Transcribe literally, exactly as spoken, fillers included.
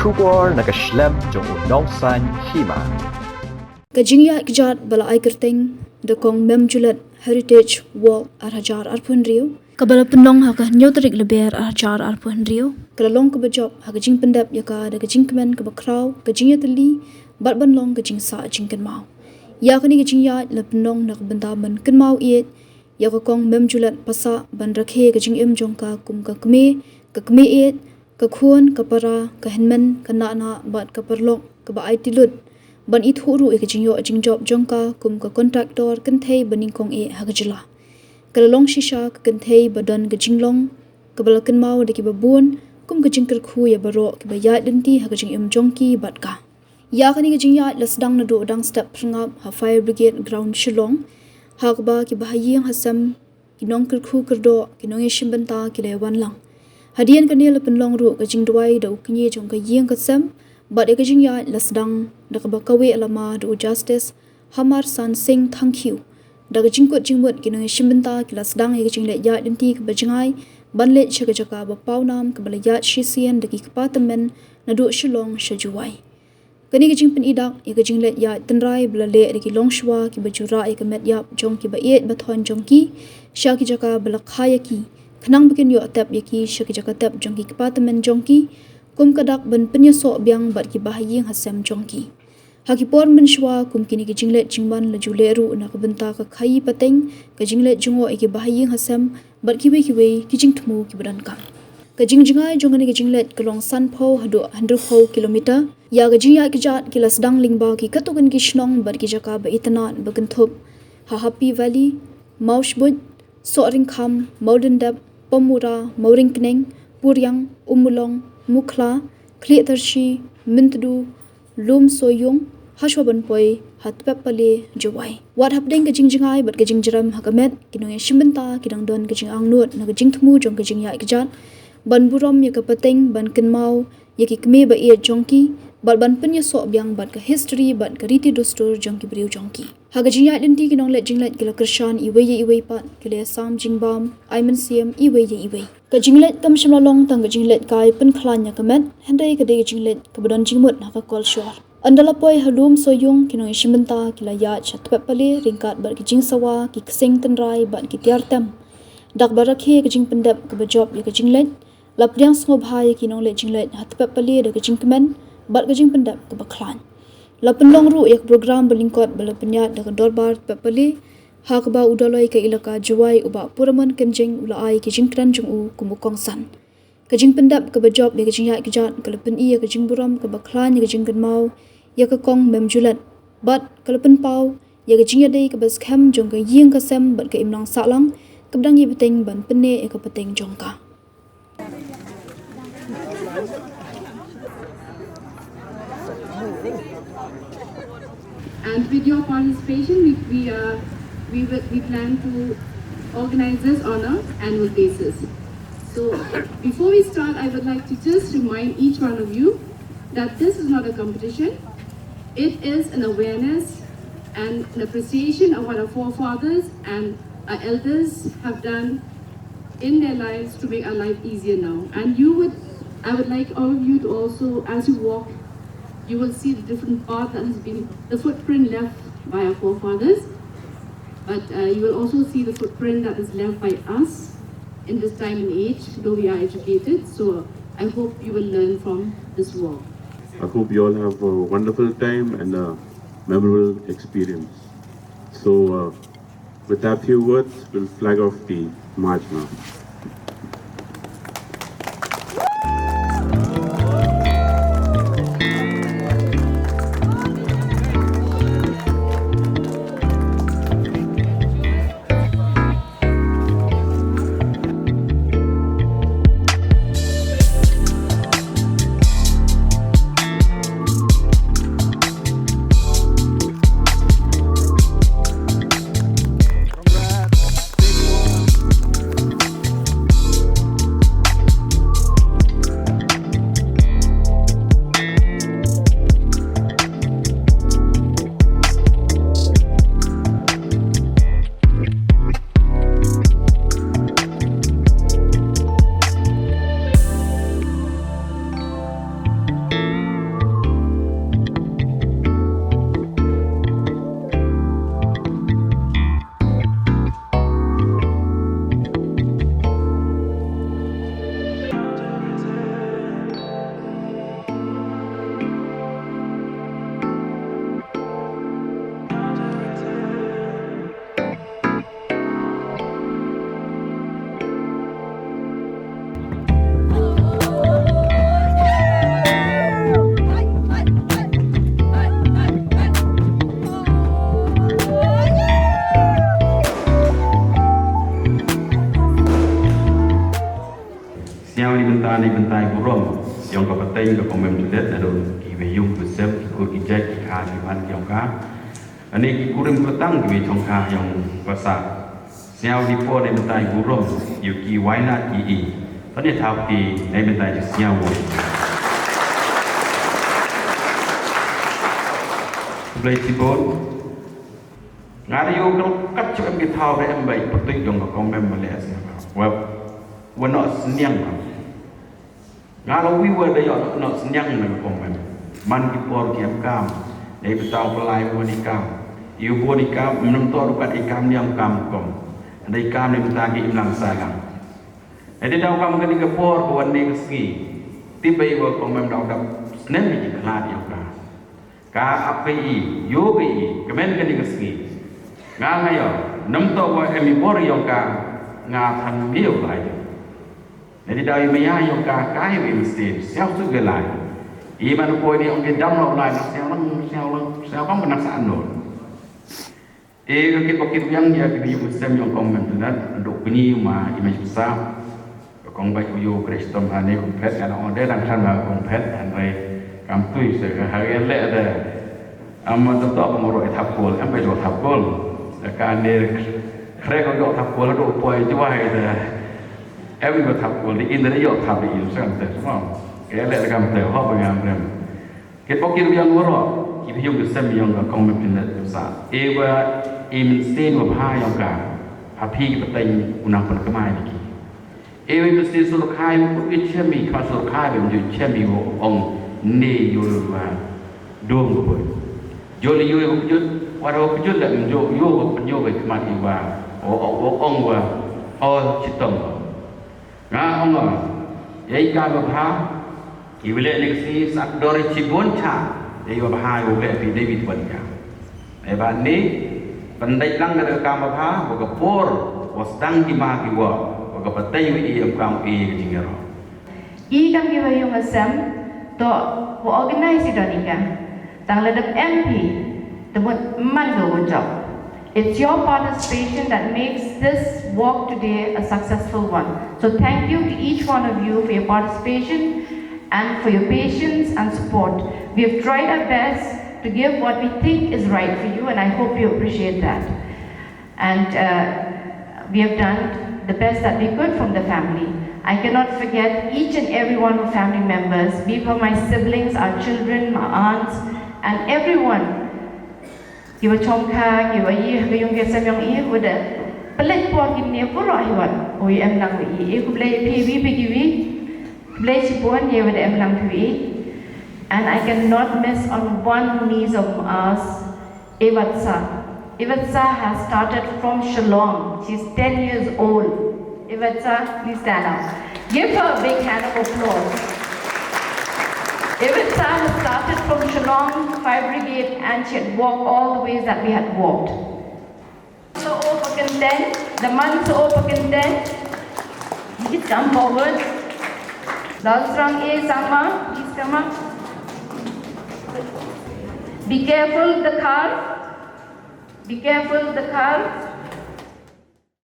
Khubor na ka shlem jong u nongsan hima. Ka jingïaid kjat ba la ai kyrteng The Kong Memjulet Heritage Walk ar hajar arphew hynriew, kaba la pynlong ha ka hynñiew tarik Lber ar hajar arphew hynriew, ka la long kaba jop ha ka jingpyndep ïa ka da ka jingkmen kaba khraw, ka jingïatylli bad ban long ka jingsah jingkynmaw. Ïa kane ka jingïaid la pynlong na ka bynta ban kynmaw ïeit ïa ka Kong Memjulet Passah, ban rakhe ka jingim jong ka kum ka kmie, ka kmie ïeit, ka khun, ka para, ka hynmen, ka nahnah bad ka paralok kaba aiti lut, ban ithuh ruh ïa ka jingïoh jingjop jong ka kum ka kontraktor kynthei banyngkong eh ha ka jylla. Ka la long shisha ka kynthei ba don ka jinglong kaba la kynmaw da kiba bun, kum ka jingkyrkhu ïa baroh kiba ïaid lynti ha ka jingim jong ki bad ka. Ïa kane ka jingïaid la sdang naduh dang step phyrngap ha Fire Brigade Ground Shillong, ha kaba ki bahaïing hasem, ki nongkyrkhu kyrdoh, ki nongïashim bynta ki la wan lang. Hadien kane la pynlong ruh ka jingduwai da u kñi jong ka ïing ka sem, bad ïa ka jingïaid la sdang da kaba kawei lama da u Justice Hamar San Singh Thangkhiew. Da ka jingkut jingmut ki nongïashim bynta ki la sdang ïa ka jingleit ïaid lynti kaba jngai, ban leit sha ka jaka ba pawnam kaba la ïaid shisien da ki kpa tymmen naduh Shillong sha Jowai. Kane ka jingpyni dak ïa ka jingleit ïaid tynrai ba la leh da ki longshuwa kiba ju rah ïa ka met ïap jong kiba ïeit ba thoiñ jong ki sha ki jaka ba la kha ïa ki, khnang ba kin ïoh tep ïa ki sha ki jaka tep jong ki kpa tymmen jong ki, kum ka dak ban pynïasoh biang bad ki bahaïing hasem jong ki. Ha ki por mynshuwa, kum kine ki jingleit jingman la ju leh ruh na ka bynta ka khaii pateng, ka jingleit jngoh ïa ki bahaïing hasem bad kiwei kiwei ki jingthmu kiba donkam. Ka jingjngai jong kane ka jingleit ka long sanphew haduh hynriewphew kilometer. Ïa ka jingïaid kjat ki la sdang lyngba ki katto katne ki shnong bad ki jaka ba itynnad ba kynthup ha Happy Valley, Mawshbuit, Sohryngkham, Mawlyndep, Pamura, Mawryngkneng, Puriang, Ummulong, Mukhla, Khliehtarshi, Myntdu, Lumsoiung, hashwa ban poi ha Tpep Pale, Jowai. Wat hapdeng ka jingjngai bad ka jingjrem ha ka met, ki nongïashim bynta ki dang don ka jingangnud na ka jingthmu jong ka jingïaid kjat ban burom ïa ka pateng, ban kynmaw ïa ki kmie ba ïeit jong ki, bad ban pynïasoh biang bad ka history bad ka riti dustur jong ki briew jong ki. Ha ka jingïaid lynti ki nongleit jingleit ki la kyrshan iwei ïa iwei pat, ki la ïasam jingbam, ai mynsiem iwei ïa iwei. Ka jingleit kam shym la long tang ka jingleit kai pynkhlaiñ ïa ka met, hynrei ka dei ka jingleit kaba don jingmut ha ka kolshor. Ynda la poi ha Lumsoiung, ki nongïashim bynta ki la ïaid sha Tpep Pale ryngkat bad ki jingsawa, ki ksing tynrai bad ki tiar tem. Da kaba rakhe ka jingpyndep kaba jop ïa ka jingleit, la pdiang sngewbha ïa ki nongleit jingleit ha Tpep Pale da ka jingkmen bad ka jingpyndep kaba khlaiñ. La pynlong ruh ïa ka program ba lyngkot ba la pynïaid da ka Dorbar Tpep Pale, ha kaba u Dolloi ka Elaka Jowai u Bah Puramon Kynjing u la ai ki jingkren jong u kum u kongsan. Ka jingpyndep kaba jop ïa ka jingïaid kjat ka la pyni ïa ka jingburom kaba khlaiñ ïa ka jingkynmaw ïa ka Kong Memjulet, bad ka la pynpaw ïa ka jingïadei kaba skhem jong ka ïing ka sem bad ka imlang sahlang kaba dang ïa bteng ban pynneh ïa ka pateng jong ka. And with your participation, we, we, uh, we, will, we plan to organize this on an annual basis. So, before we start, I would like to just remind each one of you that this is not a competition. It is an awareness and an appreciation of what our forefathers and our elders have done in their lives to make our life easier now. And you would, I would like all of you to also, as you walk, you will see the different path that has been, the footprint left by our forefathers. But uh, you will also see the footprint that is left by us in this time and age, though we are educated. So I hope you will learn from this walk. I hope you all have a wonderful time and a memorable experience. So, uh, with that few words, we'll flag off the march now. Ai burom ïong ka pateng ka kong Mem Juliet, naduh ki ba ïung ki sem, ki kur ki jait, ki kha ki man ki ïong ka. Ani ki kurim kyrtang ki ba ïong ka ïong ka sa. Sñiaw ni por ne mynta i burom ïa ki wainat ki i. Tani thap ki ne mynta i sñiaw. Blei ti bon. Nga ri ïoh ka kat chuh em ki thaw re em bai pyrtuit dong ka kong Mem ma leh sñiaw. Wa wa noh sñiang. Nga la wi wa da ïoh noh sñiang na ka kong Mem. Man ki por ki em kam. Dei bitaw pelai wa ni kam. Ïu bo ni kam, mnem to rukat i kam ni em kam kong. Dei kam ni mynta ki im lang sa lang. Dei daw kam ka ni ka por ko wan ni ka sngi. Ti bai wa kong Mem daw dap snem ni ki khlad ïa ka. Ka ap ka i, ïoh ka i, kmen ka ni ka sngi. Nga nga ïoh, nem to wa em i bor ïong ka, nga than miu ka ïoh. Nadi daw i maya ïong ka, ka ïoh i mesti, siaw su ge lai. I man ko ni ong ki dam lo lai, nak siaw lang, siaw lang, siaw kam nak sa anol. E ka kit bakit wiang ïa ki yu sem ïong kong Mem Juliet, dok bini ma i ma sa. Kong bai u yu Kristom ani kong phet kan ong de dang san ba kong phet an bai kam tui se ka hari le de. Am ma to to kong ro thap kol, am bai ro thap kol. Ka ne kre kong ro thap kol do poi juai de. Em ro thap kol di in de ïoh thap di in san te mo. Ke le kam te ho ba ngam rem. Kit pok kit ïong waroh, ki ïong ki sem ïong ka kong Mem Juliet sa. Ewa i mynsiem wa bha ïong ka. Ha phi ki pateng u nang pynkmai ni ki. Ewa i mynsiem surkhai wa kut i chem i, kma surkhai wa ju chem i wa ong ne ïoh wa dum ko. Jol ïoh wa kujut, wa ro kujut la ïoh ïoh wa pynïoh wa kmat i wa. O ong wa. O chitom. Nga ong ong, ïai ka ba bha, i wile ni ka sngi sa dor i chibun cha, ïai ba bha, i wile pi David ban ka. Ai ba ni, pyndait lang ka kam ba bha, ba ka por, wa sdang ki ma ki wa, ba ka pateng wi i em kam i ka jingero. I kam ki wa yung asem, to, wa organize i donika. Tang le dep M P, te mut man ka wujok. It's your participation that makes this walk today a successful one. So thank you to each one of you for your participation and for your patience and support. We have tried our best to give what we think is right for you, and I hope you appreciate that. And uh, we have done the best that we could from the family. I cannot forget each and every one of family members, be it for my siblings, our children, my aunts, and everyone. Ki wa chong kha, ki wa yi, ki yung ki sem yung yi, wa da pelet por ki ne puro hi wa, o yi em nang wa yi, e kublai pi wi pi ki wi, kublai chipon ye wa da em nang pi wi. And I cannot miss on one niece of ours, Ivatsa. Ivatsa has started from Shillong. She's ten years old. Ivatsa, please stand up. Give her a big hand of applause. Ivatsa has started from Shillong Fire Brigade and she had walked all the ways that we had walked. So open content, the month so open content. Please come forward. Lal Srang A Sangma, please come up. Be careful the car. Be careful the car.